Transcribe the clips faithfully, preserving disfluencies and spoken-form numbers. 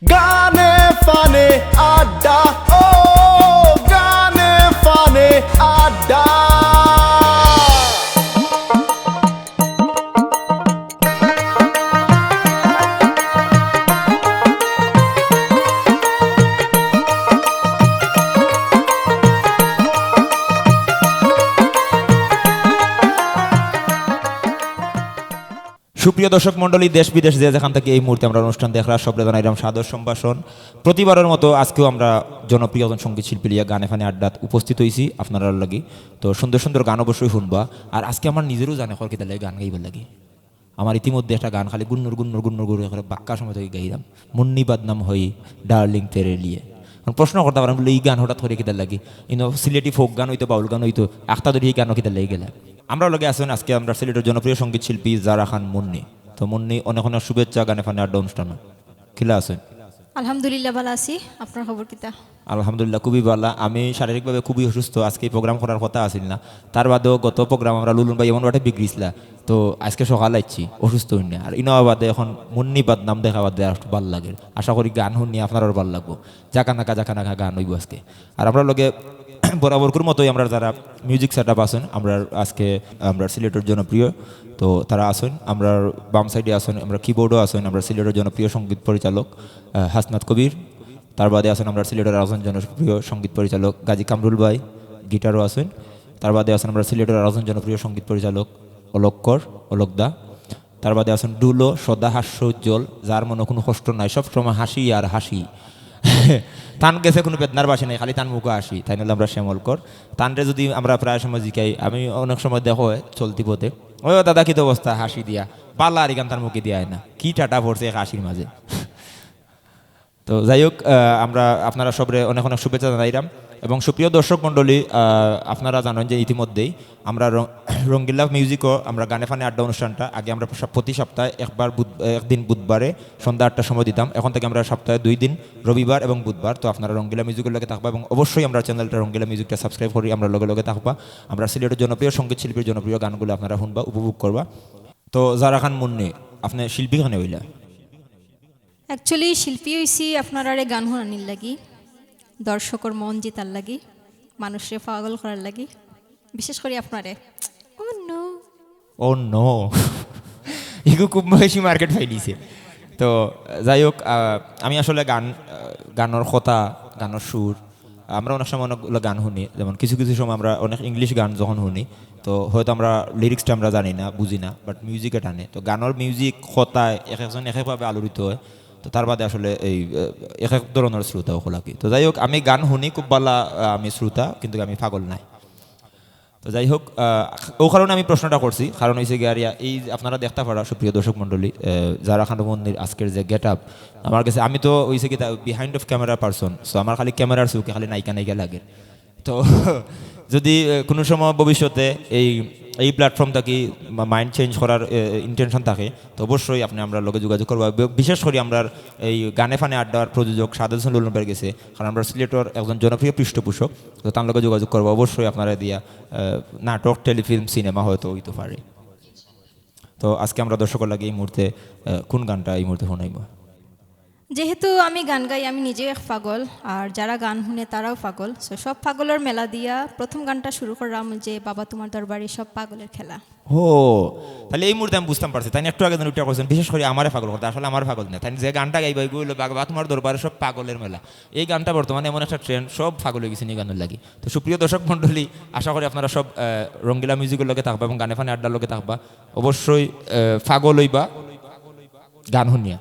গানে ফানে আড্ডা, ও গানে ফানে আড্ডা। সুপ্রিয় দর্শক মণ্ডলী, দেশ বিদেশ যে যেখান থাকি এই মুহূর্তে আমরার অনুষ্ঠান দেখরা, সবরে জানাইরাম সাদর সম্ভাষণ। প্রতিবারর মতো আজকেও আমরা জনপ্রিয় একজন সঙ্গীত শিল্পী লইয়া গানে ফানে আড্ডাত উপস্থিত অইছি আপনারার লাগি। তো সুন্দর সুন্দর গান অবশ্যই হুনবা। আর আজকে আমার নিজেরও জানে খর কিতা লাগে গান গাইবার লাগি। আমার ইতিমধ্যে একটা গান খালি গুন্নুর গুন্নুর গুন্নুর গুন্নুর করে বাক্কা সময় থাকি গাইরাম, মুন্নি বদনাম হই ডার্লিং তেরে লিয়ে। এখন প্রশ্ন করতা পারেন, বলে, "ই গান হঠাৎ করে কিতা লাগি?" ইনো সিলেটি ফোক গান অইতো, বাউল গান অইতো, আখতা ধরি ই গানও কিতা লাগি গেলা? আমরার লগে আছইন আজকে আমরার সিলেটর জনপ্রিয় সঙ্গীত শিল্পী জারা খান মুন্নি। তো মুন্নি, অনেক অনেক শুভেচ্ছা গানে ফানে আড্ডা অনুষ্ঠানো। কিলা আছইন? আলহামদুলিল্লাহ, ভালা আছি। আপনার খবর কিতা? আলহামদুলিল্লাহ, খুবই ভালা। আমি শারীরিকভাবে খুবই অসুস্থ, আজকে এই প্রোগ্রাম করার কথা আছিল না। তার বাদেও গত প্রোগ্রাম আমরা লুলুন ভাই এমন বাটে বিগড়িছলা, তো আজকে সকাল আইছি অসুস্থ অইন্যা। আর ইনো বাদে এখন মুন্নি বদনাম দেখা বাদে আর একটু ভালা লাগের। আশা করি গান হুনি আপনারারও ভালা লাগবো। জাকা নাকা জাকা নাকা গান অইবো আজকে। আর আমরার লগে বরাবরকুর মতোই আমরার যারা মিউজিক সেটআপ আছইন, আমরার আজকে আমরার সিলেটর জনপ্রিয়, তো তারা আছইন, আমরার বাম সাইডে আছইন, আমরার কিবোর্ডও আছইন, আমরার সিলেটর জনপ্রিয় সঙ্গীত পরিচালক, আহ, হাসনাত কবির। তার বাদে আছইন আমরার সিলেটর আরকজন জনপ্রিয় সঙ্গীত পরিচালক গাজী কামরুল ভাই, গিটারও আছইন। তার বাদে আছইন আমরার সিলেটর আরকজন জনপ্রিয় সঙ্গীত পরিচালক অলক কর, অলক দা। তার বাদে আছইন ডুলো, সদা হাস্য উজ্জ্বল, যার মনো কুনু কষ্ট নাই, সব সময় হাসি আর হাসি। তান গেছে কুনু বেদনার বাসি নাই, খালি তান মুখো হাসি। তাইন অইলা আমরার শ্যামল কর। তানরে যুদি আমরা প্রায় সময় জিকাই, আমি অনেক সময় দেখো অয় চলতি পথে, "ওই দাদা, কিতা অবস্থা?" হাসি দিয়া। ভালা আর ইখান তার মুখে দিয়া অয় না। কি টাটা পড়ছে এক হাসির মাঝে। তো যাই হোক, আহ, আমরা আপনারা সবরে অনেক অনেক শুভেচ্ছা জানাইরাম। এবং সুপ্রিয় দর্শক মণ্ডলী, আহ, আপনারা জানইন যে ইতিমধ্যেই আমরা রং-, রঙ্গিলা মিউজিকও আমরা গানে ফানে আড্ডা অনুষ্ঠানটা আগে আমরা সব-, প্রতি সপ্তাহে একবার বুধ-, একদিন বুধবারে সন্ধ্যা আটটার সময় দিতাম। এখন থাকি আমরা সপ্তাহে দুই দিন, রবিবার এবং বুধবার। তো আপনারা রঙ্গিলা মিউজিকর লগে থাকবা এবং অবশ্যই আমরার চ্যানেলটা রঙ্গিলা মিউজিকটা সাবস্ক্রাইব করি, আমরার লগে লগে থাকবা। আমরার সিলেটর জনপ্রিয় সঙ্গীত শিল্পীর জনপ্রিয় গানগুলা আপনারা হুনবা, উপভোগ করবা। তো জারা খান মুন্নি, আপনে শিল্পী কেনে অইলা? Actually, শিল্পী অইছি আপনারারে গান হুনানির লাগি, দর্শকর মন জিতার লাগি, মানুষরে পাগল করার লাগি, বিশেষ করি আপনারে। Oh no। Oh no। ইগু খুব বেশি মার্কেট ফাইলিছে। তো যাই হোক, আহ, আমি আসলে গান, আহ, গানর কথা, গানর সুর, আমরা অনেক সময় অনেকগুলা গান হুনি, যেমন কিছু কিছু সময় আমরা অনেক ইংলিশ গান যখন হুনি, তো হয়তো আমরা লিরিক্সটা আমরা জানি না, বুঝি না, but মিউজিকে টানে। তো গানর মিউজিক, কথা এক একজন এক একভাবে আলোড়িত অয়। তো তার বাদে আসলে এই, আহ, এক এক ধরনর শ্রোতা অকল আর কি। তো যাই হোক, আমি গান হুনি খুব ভালা, আহ, আমি শ্রোতা, কিন্তু আমি পাগল নায়। তো যাই হোক, আহ, অউ কারণে আমি প্রশ্নটা করছি, কারণ অইছে গিয়া আর ইয়া, এই যে আপনারা দেখতা পারা, সুপ্রিয় দর্শক মণ্ডলী, আহ, জারা খান মুন্নির আজকের যে গেটআপ, আমার গেছে, আমি তো অইছে কিতা behind of camera person, so আমার খালি ক্যামেরার চউখে খালি নায়িকা নায়িকা লাগে। তো যুদি, আহ, কুনু সময় ভবিষ্যতে এই, এই প্ল্যাটফর্ম থাকি মা-, মাইন্ড চেঞ্জ করার, আহ, ইন্টেনশন থাকে, তো অবশ্যই আপনে আমরার লগে যোগাযোগ করবা। বে-, বিশেষ করি আমরার এই গানে ফানে আড্ডার প্রযোজক সাদেদ হোসেন লুলন ভাইর গেছে, কারণ আমরার সিলেটর একজন জনপ্রিয় পৃষ্ঠপোষক, তো তান লগে যোগাযোগ করবা। অবশ্যই আপনারে দিয়া, আহ, নাটক, টেলিফিল্ম, সিনেমা হয়তো অইতো পারে। তো আজকে আমরা দর্শকর লাগি এই মুহূর্তে, আহ, কুন গানটা এই মুহূর্তে হুনাইমু? যেহেতু আমি গান গাই, আমি নিজেও এক পাগল, আর যারা গান হুনে তারাও পাগল। So, সব পাগলর মেলা দিয়া প্রথম গানটা শুরু করলাম যে, "বাবা তুমার দরবারে সব পাগলের খেলা।" ও, তাইলে এই মুহূর্তে আমি বুঝতাম পারছি। তাইন একটু আগে যেন উঠিয়া কইছইন, "বিশেষ করি আমারে পাগল করতা।" আসলে আমারে পাগল না। তাইন যে গানটা গাইবা, ইগু অইলো, "বাবা তুমার দরবারে সব পাগলের মেলা।" এই গানটা বর্তমানে এমন একটা ট্রেন্ড, সব পাগল অই গেছইন এই গানর লাগি। তো সুপ্রিয় দর্শক মণ্ডলী, আশা করি আপনারা সব, আহ, রঙ্গিলা মিউজিকর লগে থাকবা এবং গানে ফানে আড্ডার লগে থাকবা। অবশ্যই, আহ, পাগল অইবা গান হুনিয়া।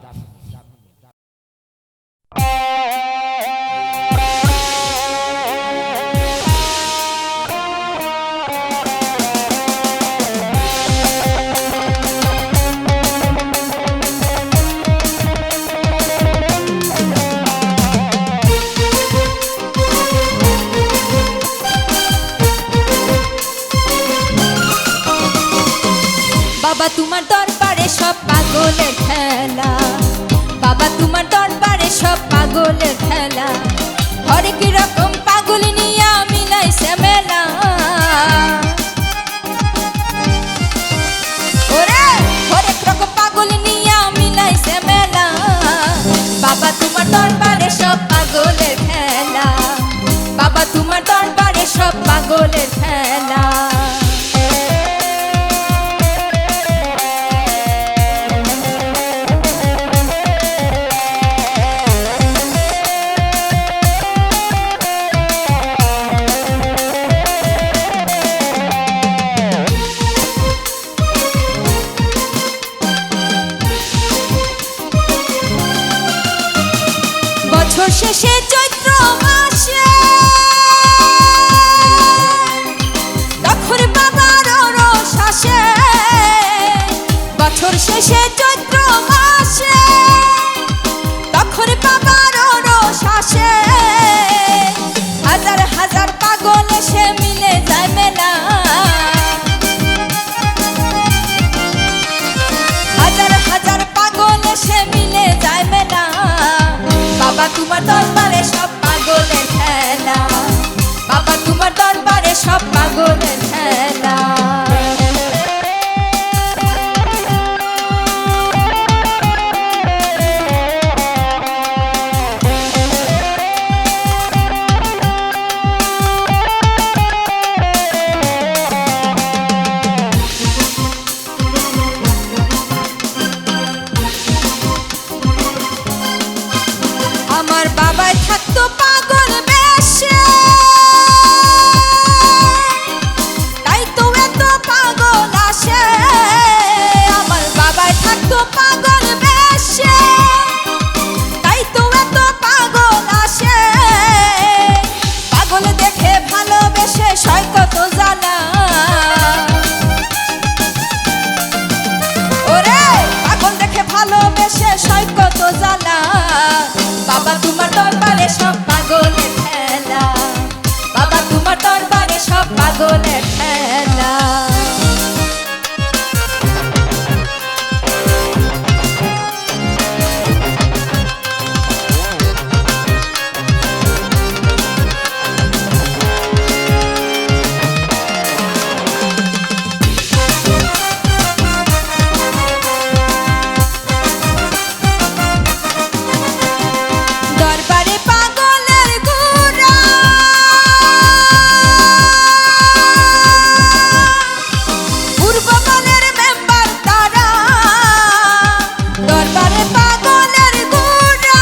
বাবা তুমার দরবারে সব পাগলের খেলা, বাবা তুমার দরবারে সব পাগলের খেলা, হরেক রকম পাগল নিয়া মিলাইছে মেলা। ওরে, হরেক রকম পাগল নিয়া মিলাইছে মেলা। বাবা তুমার শেষে চৈত্র মাসে, তখন বাবার রস আসে। বছর শেষে চৈত্র মাসে, তখন বাবার রস আসে। হাজার হাজার পাগল এসে মিলে যায় মেলা। হাজার হাজার পাগল এসে মিলে যায় মেলা। বাবা তোমার দরবারে সব পাগলের খেলা। বাবা তোমার দরবারে সব পাগলের খেলা। আমার বাবায় থাকতো পাগল বেশে, তাই তো এত পাগল আসে। আমার বাবায় থাকতো পাগল বেশে, তাই তো এত পাগল আসে। পাগল দেখে ভালোবেসে সয় কত জ্বালা। ওরে, পাগল দেখে ভালোবেসে সয় কত জ্বালা। বাবা তোমার দরবারে সব পাগলের খেলা। বাবা তোমার দরবারে সব পাগলের খেলা। দরবারে পাগলের গুড়া, পূর্ব বনের মেম্বার তারা। দরবারে পাগলের গুড়া,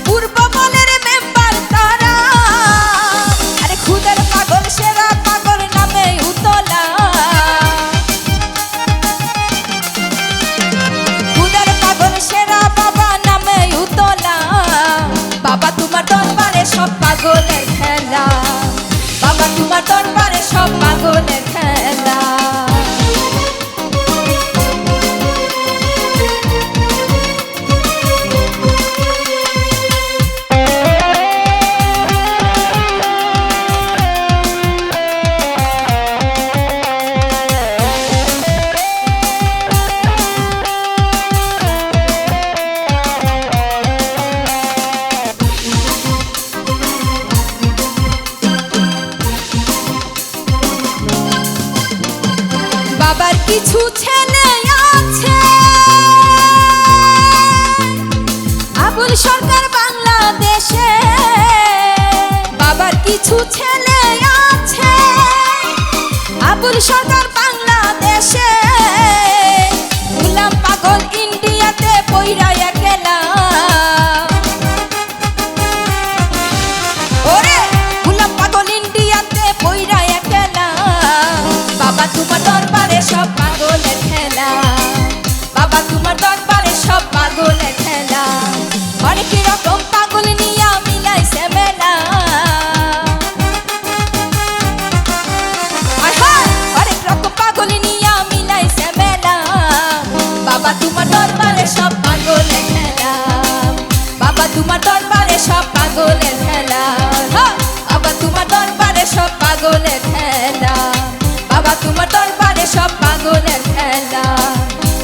পূর্ব বনের মেম্বার তারা। আরে খুদের পাগল সেরা পাগল নামে উতলা। খুদের পাগল সেরা বাবা নামে উতলা। বাবা তোমার দরবারে সব পাগলের খেলা। বাবা তোমার দরবারে সব পাগলের খেলা। বাবার কিছু ছেলে আছে, আবুল সরকার বাংলাদেশে। বাবার কিছু ছেলে আছে, আবুল সরকার বাংলাদেশে। গোলাম পাগল ইন্ডিয়াতে পইরা একলা। ওরে, গোলাম পাগল ইন্ডিয়াতে পইরা একলা। বাবা তোমার দরবারে সব পাগলের খেলা। বাবা তোমার দরবারে সব পাগলের খেলা। হরেক রকম পাগল নিয়া মিলাইছে মেলা। আয় হায়, হরেক রকম পাগল নিয়া মিলাইছে মেলা। বাবা তোমার দরবারে সব পাগলের খেলা। বাবা তোমার দরবারে সব পাগলের খেলা। হা! বাবা তোমার দরবারে সব পাগলের খেলা। বাবা তোমার দরবারে সব পাগলের খেলা।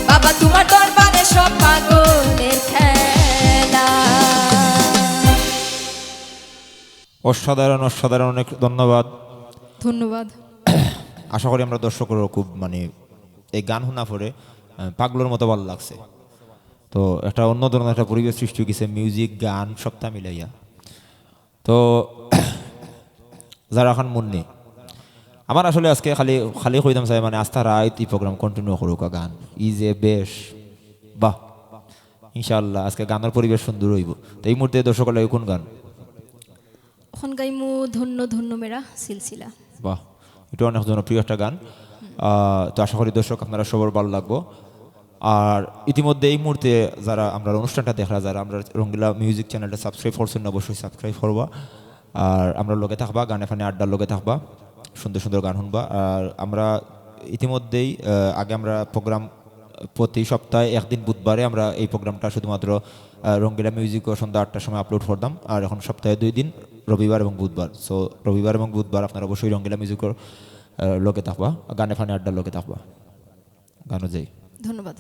বাবা তোমার দরবারে সব পাগলের খেলা। অসাধারণ, অসাধারণ, অনেক ধন্যবাদ। ধন্যবাদ। আশা করি আমরা দর্শকরাও খুব, মানে, এই গান হুনা পরে, আহ, পাগলর মতো ভালা লাগছে। তো একটা অন্য ধরনের একটা পরিবেশ সৃষ্টি অইগেছে, মিউজিক, গান সবটা মিলাইয়া। তো যারা খান মুন্নি, আমার আসলে আজকে খালি, খালি কইতাম চাই, মানে, আস্তা রাইত ই program continue করুক, গান ই যে বেশ, বাহ, ইনশাআল্লাহ আজকে গানর পরিবেশ সুন্দর অইবো। তো এই মুহূর্তে দর্শকর লাগি কোন গান? অখন গাইমু ধন্য ধন্য মেরা সিলসিলা। বাহ, ইটা অনেক জনপ্রিয় একটা গান। আহ, তো আশা করি দর্শক আপনারা সবার ভালা লাগবো। আর ইতিমধ্যে এই মুহূর্তে যারা আমরার অনুষ্ঠানটা দেখরা, যারা আমরার রঙ্গিলা মিউজিক চ্যানেলটা সাবস্ক্রাইব করছইন না, অবশ্যই সাবস্ক্রাইব করবা। আর আমরার লগে থাকবা, গানে ফানে আড্ডার লগে থাকবা, সুন্দর সুন্দর গান হুনবা। আর আমরা ইতিমধ্যেই, আহ, আগে আমরা প্রোগ্রাম প্রতি সপ্তাহে একদিন বুধবারে আমরা এই প্রোগ্রামটা শুধুমাত্র, আহ, রঙ্গিলা মিউজিকো সন্ধ্যা আটটার সময় আপলোড করতাম। আর এখন সপ্তাহে দুই দিন, রবিবার এবং বুধবার। সো রবিবার এবং বুধবার আপনারা অবশ্যই রঙ্গিলা মিউজিকর, আহ, লগে থাকবা, গানে ফানে আড্ডার লগে থাকবা। গানও যাই। ধন্যবাদ।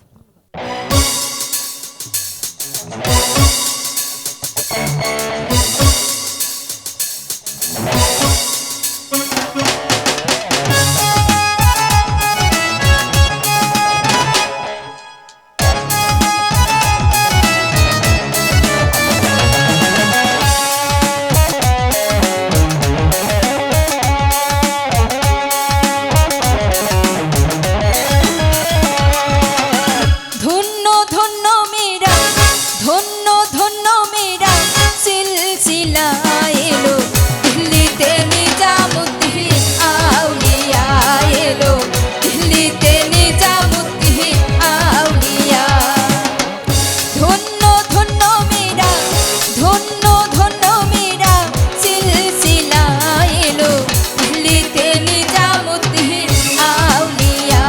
ধন্য ধন্য মেরা, ধন্য ধন্য মেরা সিলসিলা এলো, দিল্লিতে নিজামুদ্দিন আউলিয়া এলো, দিল্লিতে নিজামুদ্দিন আউলিয়া। ধন্য ধন্য মেরা, ধন্য ধন্য মেরা সিলসিলা এলো, দিল্লিতে নিজামুদ্দিন আউলিয়া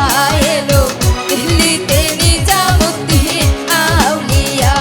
এলো, দিল্লিতে নিজামুদ্দিন আউলিয়া।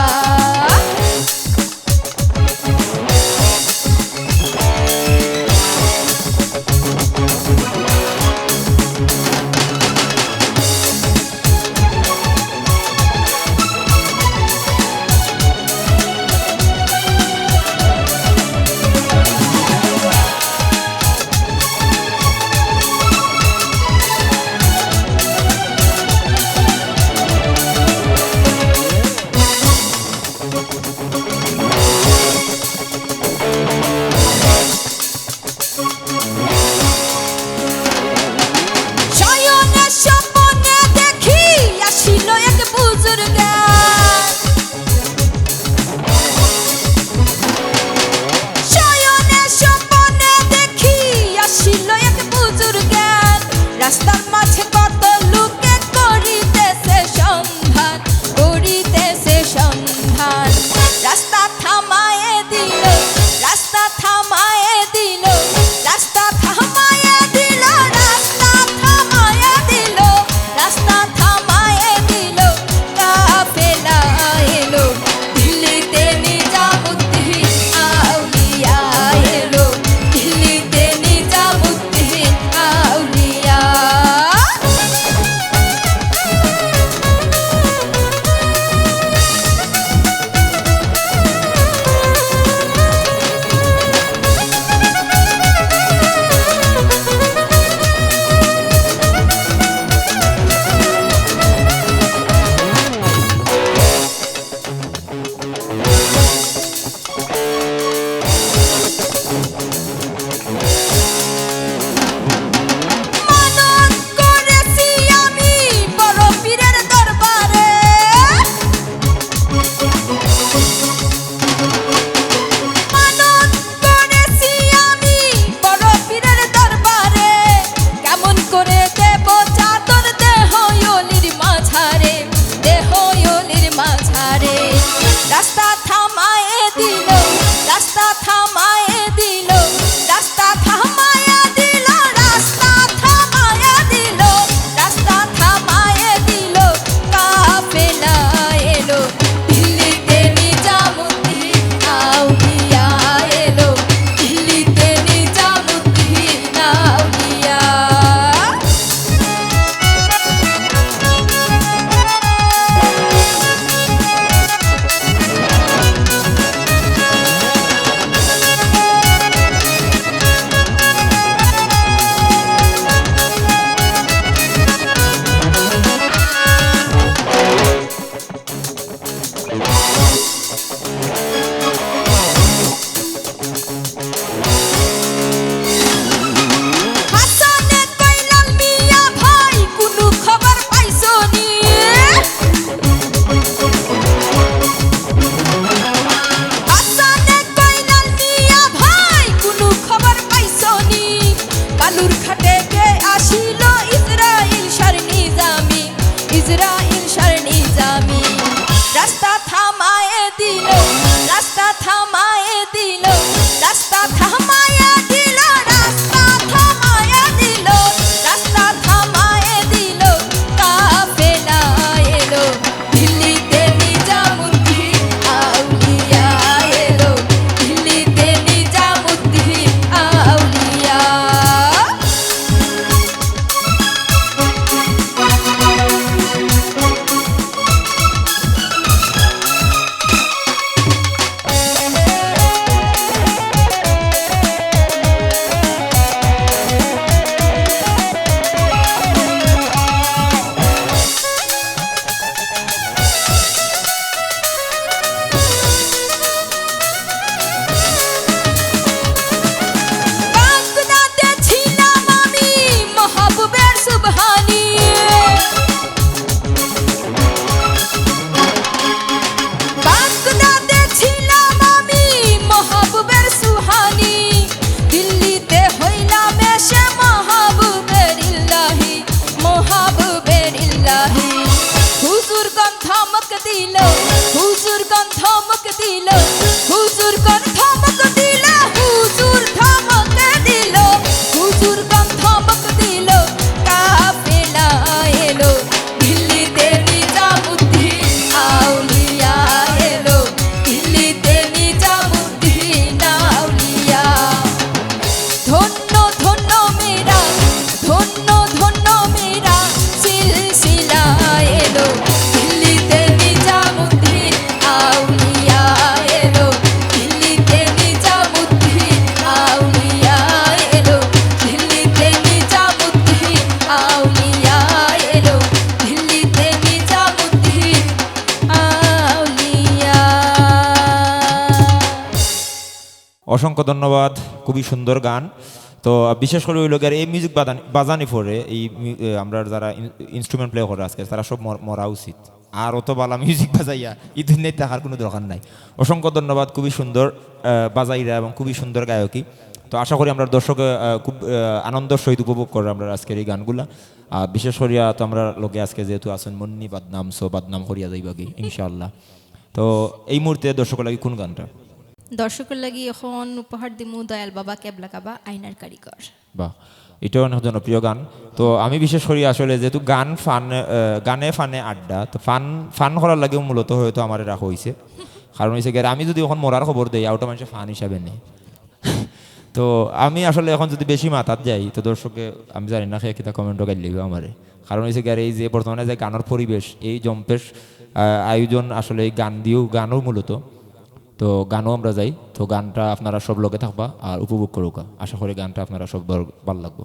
শয়নে স্বপনে দেখি আসিল এক বুজুর্গে। শয়নে স্বপনে দেখি আসিল এক বুজুর্গে। রাস্তার মাঝে কত লোকে করিতেছে সন্ধান, করিতেছে সন্ধান। রাস্তা থামায়ে দিল, রাস্তা থামায়ে দিল, রাস্তা থামায়ে দিল, রাস্তা থামায়ে দিল, রাস্তা থামায়ে দিল। কাফেলা এলো, দিল্লিতে নিজামুদ্দিন আউলিয়া এলো, দিল্লিতে নিজামুদ্দিন আউলিয়া। মানত করেছি আমি বড় পীরের দরবারে। মানত করেছি আমি বড় পীরের দরবারে। কেমন করে দেব চাদর দেহ অলির মাঝারে, দেহ অলির মাঝারে। রাস্তা থামায়ে দিল, রাস্তা থামায়ে দিল, রাস্তা থামায়ে দিল, রাস্তা থামায়ে দিল, রাস্তা থামায়ে দিল। কাফেলা এলো, দিল্লিতে নিজামুদ্দিন আউলিয়া এলো, দিল্লিতে নিজামুদ্দিন আউলিয়া। হাসানে কইলাল মিয়া ভাই, কুনু খবর পাইছো নি? হাসানে কইলাল মিয়া ভাই, কুনু খবর পাইছো নি? কালুর ঘাটে কে আসিল ইসরাইল শার নিজামি, ইসরাইল শার নিজামি। রাস্তা থামায়ে দিল, রাস্তা থামায়ে দিল, রাস্তা থামায়ে দিল, রাস্তা থামায়ে দিল, রাস্তা থামায়ে দিল, কাফেলা এলো। দিল্লিতে নিজামুদ্দিন আউলিয়া এলো, দিল্লিতে নিজামুদ্দিন আউলিয়া। বাগদাদে ছিলাম আমি মাহবুবের সুবহানি। বাগদাদে ছিলাম আমি মাহবুবের সুহানি। দিল্লিতে হইলাম এশকে মাহবুবের ইলাহি, মাহবুবের ইলাহি। হুজুরগণ ধমক দিল, হুজুরগণ ধমক দিল, হুজুরগণ ধমক দিল, হুজুর ধমক দিল, হুজুরগণ ধমক দিল, কাফেলা এলো। দিল্লিতে নিজামুদ্দিন আউলিয়া এলো, দিল্লিতে নিজামুদ্দিন আউলিয়া। ধন্য ধন্য মেরা, ধন্য ধন্য মেরা সিলসিলা এলো। দিল্লিতে নিজামুদ্দিন আউলিয়া এলো, দিল্লিতে নিজামুদ্দিন আউলিয়া এলো, দিল্লিতে নিজামুদ্দিন আউলিয়া এলো, দিল্লিতে নিজামুদ্দিন আউলিয়া। অসংখ্য ধন্যবাদ, খুবই সুন্দর গান। তো, আহ, বিশেষ করি অইলো গিয়া এই music বাজানি, বাজানি পরে, এই মি-, এ, আমরার যারা ইন-, instrument play করে আজকে, তারা সব মর-, মরা উচিত। আর অত বালা music বাজাইয়া ই দুনিয়াত থাকার কুনু দরকার নাই। অসংখ্য ধন্যবাদ, খুবই সুন্দর, আহ, বাজাইরা এবং খুবই সুন্দর গায়কি। তো আশা করি আমরার দর্শকে, আহ, খুব, আহ, আনন্দর সহিত উপভোগ কররা আমরার আজকের এই গানগুলা। আর বিশেষ করিয়া তো আমরার লগে আজকে যেহেতু আছইন মুন্নি বাদনাম, so বাদনাম করিয়া যাইবাগি, ইনশাআল্লাহ। তো এই মুহূর্তে দর্শকর লাগি কুন গানটা? দর্শকর লাগি এখন উপহার দিমু দয়াল বাবা কেবলা কাবা আয়নার কারিগর। বাহ, ইটাও অনেক জনপ্রিয় গান। তো আমি বিশেষ করি আসলে যেহেতু গান ফান, আহ, গানে ফানে আড্ডা, তো ফান, ফান করার লাগিও মূলত হয়তো আমারে রাখা অইছে। কারণ অইছে গিয়া, আমি যুদি এখন মরার খবর দেই, অউটা মানষে ফান হিসাবে নেয়। তো আমি আসলে এখন যুদি বেশি মাতাত যাই, তো দর্শকে, আমি জানি না কে কিতা comment-ও গাইল্লাইবো আমারে। কারণ অইছে গিয়া, এই যে বর্তমানে যে গানর পরিবেশ, এই জম্পেশ, আহ, আয়োজন আসলে এই গান দিও, গানও মূলত। তো গানও আমরা যাই। তো গানটা আপনারা সব লগে থাকবা আর উপভোগ করুকা। আশা করি গানটা আপনারা সব ভালা লাগবো।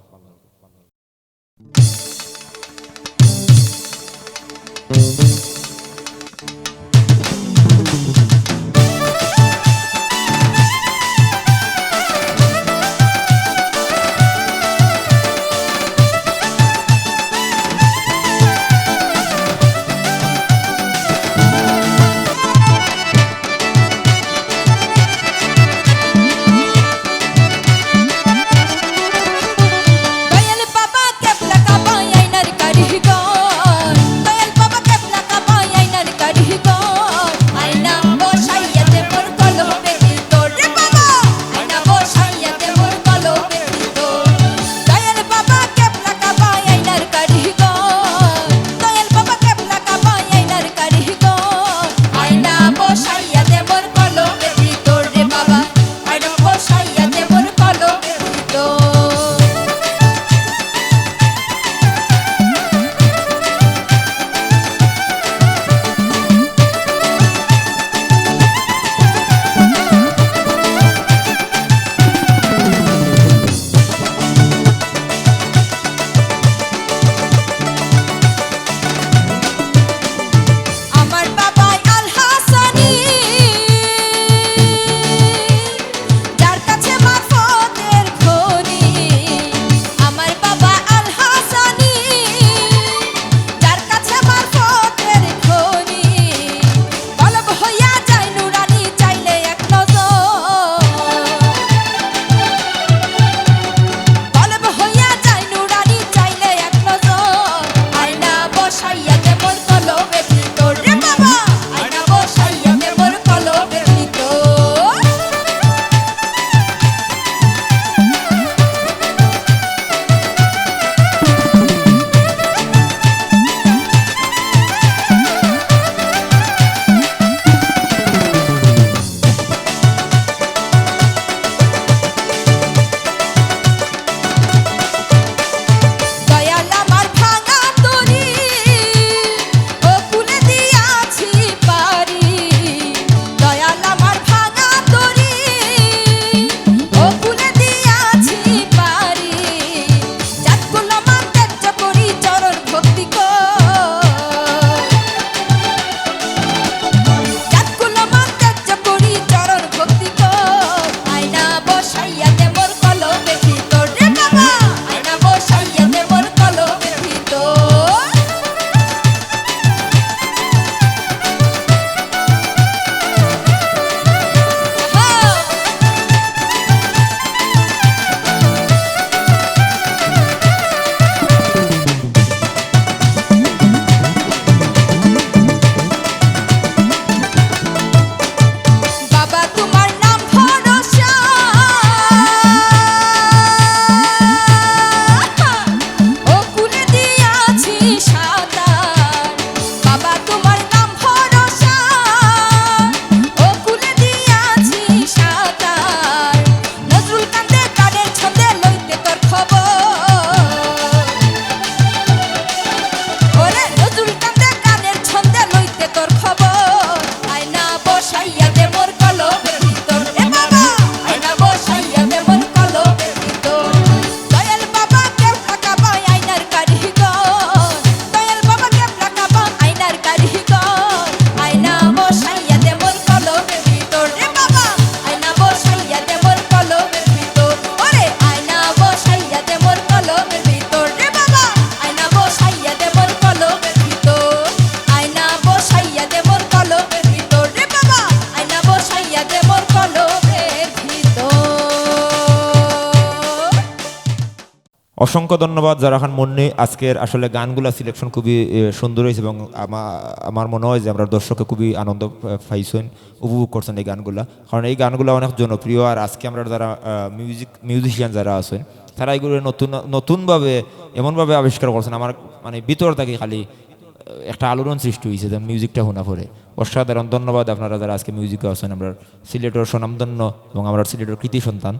অসংখ্য ধন্যবাদ জারা খান মুন্নি। আজকের আসলে গানগুলা সিলেকশন খুবই, এ, সুন্দর হয়েছে এবং আমা-, আমার মনে হয় যে আমরা দর্শকে খুবই আনন্দ, এ, পাইছেন, উপভোগ করছেন এই গানগুলা। কারণ এই গানগুলা অনেক জনপ্রিয়, আর আজকে আমরা যারা, আহ, মিউজিক, মিউজিশিয়ান যারা আছেন, তারা এগুলো নতুন, নতুনভাবে, এমনভাবে আবিষ্কার করছেন, আমার মানে ভিতর থাকি খালি, আহ, একটা আলোড়ন সৃষ্টি হয়েছে যে মিউজিকটা শোনা পড়ে। অসাধারণ। ধন্যবাদ আপনারা যারা আজকে মিউজিকে আছেন, আমরা সিলেটের স্বনামধন্য এবং আমরা সিলেটের কৃতি সন্তান।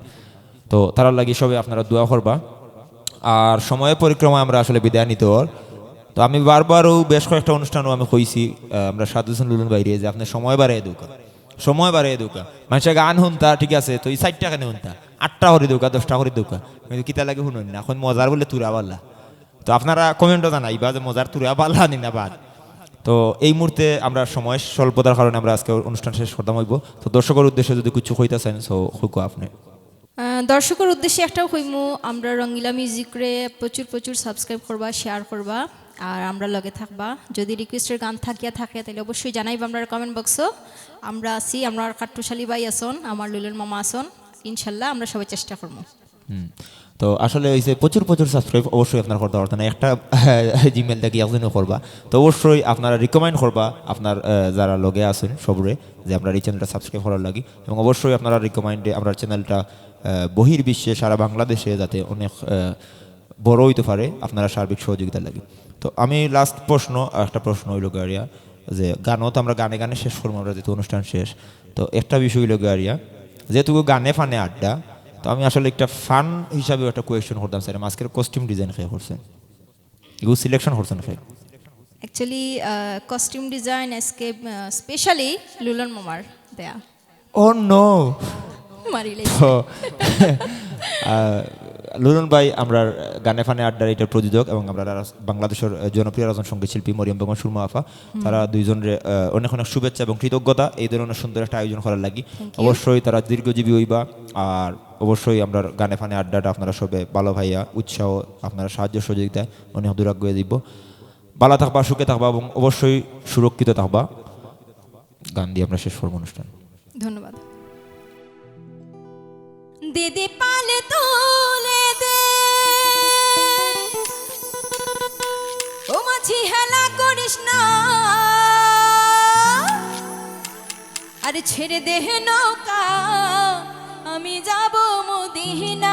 তো তারার লাগি সবে আপনারা দোয়া করবা। আর সময় পরিক্রমায় আমরা আসলে বিদায় নিতে হর। তো আমি বারবারও বেশ কয়েকটা অনুষ্ঠানও আমি কইছি, আহ, আমরা সাদ হোসেন লুলন ভাইরে যে আপনি সময় বাড়াই দেউকা, সময় বাড়াই দেউকা। মানুষে গান শুনতা, ঠিক আছে, তো এই চাইরটা কেনে শুনতা, আটটা করি দেউকা, দশটা করি দেউকা, কিন্তু কিতা লাগি শুনইন না। এখন মজার বলে তুরা বালা। তো আপনারা কমেন্টও জানাইবা যে মজার তুরা বালা নি না বাদ। তো এই মুহূর্তে আমরা সময় স্বল্পতার কারণে আমরা আজকে অনুষ্ঠান শেষ করতাম হইব। তো দর্শকের উদ্দেশ্যে যদি কিছু কইতা চান, so কউক্কা আপনি। আহ, দর্শকের উদ্দেশ্যে একটাও কইমু, আমরা রঙ্গিলা মিউজিকরে প্রচুর প্রচুর সাবস্ক্রাইব করবা, শেয়ার করবা, আর আমরা লগে থাকবা। যদি রিকোয়েস্টের গান থাকিয়া থাকে, তাহলে অবশ্যই জানাইবা আমরা কমেন্ট বক্সও। আমরা আছি, আমরা কাট্টুশালী ভাই আছন, আমার লুলন মামা আছন, ইনশাল্লাহ আমরা সবাই চেষ্টা করবো। হুম। তো আসলে হইছে প্রচুর প্রচুর সাবস্ক্রাইব অবশ্যই আপনারা করতে পারতেন না, একটা জিমেইল থাকি একজনও করবা। তো অবশ্যই আপনারা রিকমেন্ড করবা আপনার, আহ, যারা লগে আছেন সবরে, যে আমরা এই চ্যানেলটা সাবস্ক্রাইব করার লাগি, এবং অবশ্যই আপনারা রিকমেন্ডে আমরা চ্যানেলটা, আহ, বহির বিশ্বে সারা বাংলাদেশে যাতে অনেক, আহ, বড় হইতে পারে আপনারা সার্বিক সহযোগিতার লাগি। তো আমি লাস্ট প্রশ্ন, একটা প্রশ্ন হইল গাড়িয়া, যে গানও তো আমরা গানে গানে শেষ করবো আমরা যেহেতু অনুষ্ঠান শেষ। তো একটা বিষয় হইল গাড়িয়া, যেহেতু গানে ফানে আড্ডা, তো আমি আসলে একটা ফান হিসাবে একটা কোয়েশ্চেন করতাম স্যার, আজকের কস্টিউম ডিজাইন কে করছেন, এগুলো সিলেকশন করছেন কে? অ্যাকচুয়ালি কস্টিউম ডিজাইন আজকে স্পেশালি লুলন মামার দেয়া। ও নো। মারিলে তো আহ, লুলন ভাই আমরা গানে ফানে আড্ডার এটা প্রযোজক এবং আমরা রাস- বাংলাদেশের, আহ, জনপ্রিয় রজন সঙ্গীত শিল্পী মরিয়ম বেগম সুরমা আফা, তারা দুইজনরে, আহ, অনেক অনেক শুভেচ্ছা এবং কৃতজ্ঞতা এই ধরনের সুন্দর একটা আয়োজন করার লাগি। Thank you. অবশ্যই তারা দীর্ঘজীবী হইবা। আর অবশ্যই আমরা গানে ফানে আড্ডাটা আপনারা সবে ভালো ভাইয়া উৎসাহ, আপনারা সাহায্য সহযোগিতায় অনেক দূর আগুয়ে দিব। ভালো থাকবা, সুখে থাকবা এবং অবশ্যই সুরক্ষিত থাকবা। গান দিয়ে আমরা শেষ করবো অনুষ্ঠান। ধন্যবাদ। দিদি পালে তুলে দে, ও মাঝি হেলা করিস না, আর ছেড়ে দে নৌকা, আমি যাব মদিনা।